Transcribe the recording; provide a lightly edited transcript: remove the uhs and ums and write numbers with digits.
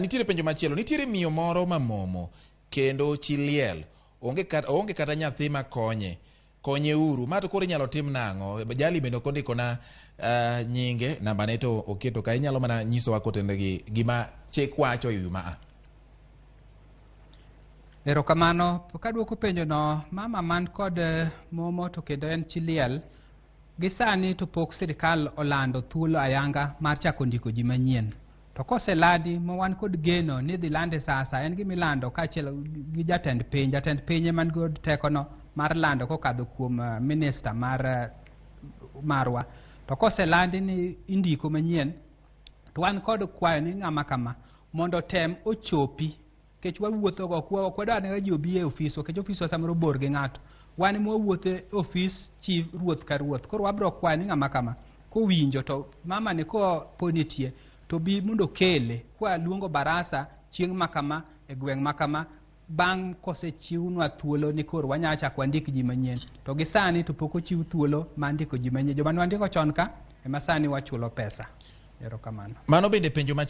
Nitiere penjo machielo. Nitiere miyo moro mamomo kendo chi liel. Oonge kata nyathi makonye. Konye uru. Ma to koro inyalo tim nang'o? Jali bende ok ondikona nyinge, nambane to oketo ka. Inyalo mana nyisowa kotenore gi gima chik wacho e wi ma. Erokamano. Kaduoko penjo no, mama man kod momo to kendo en chi liel, gi sani to pok sirikal olando thuolo ayanga mar chako ndiko ji manyien. To koselandi ma wan kod geno ni idhi lande sasa, en gima ilando kaachiel gi jatend piny. Jatend piny ema nikod tekono mar lando kokadho kuom minister mar marwa. To koselandi ni indiko manyien, to wan kod kwayo ni ng'ama kama mondo otem ochopi nikech wawuotho go, ok wadwar ni ji obi e ofiswa, nikech ofiswa samoro bor gi ng'ato. Wan ema wawuotho e ofis chief ruoth ka ruoth. Koro wabro kwayo ni ng'ama kama kowinjo to mama ni kopo nitie to bi mondo okele kwa luongo barasa chieng' ma kama e gweng' ma kama bang' kosechiwnwa thuolo ni koro wanyalo chako wandik ji manyien. To gi sani to pok ochiw thuolo mar ndiko ji manyien. Joma ne wandiko chon ka ema sani wachulo pesa. Erokamano. Mano bende penjo machielo.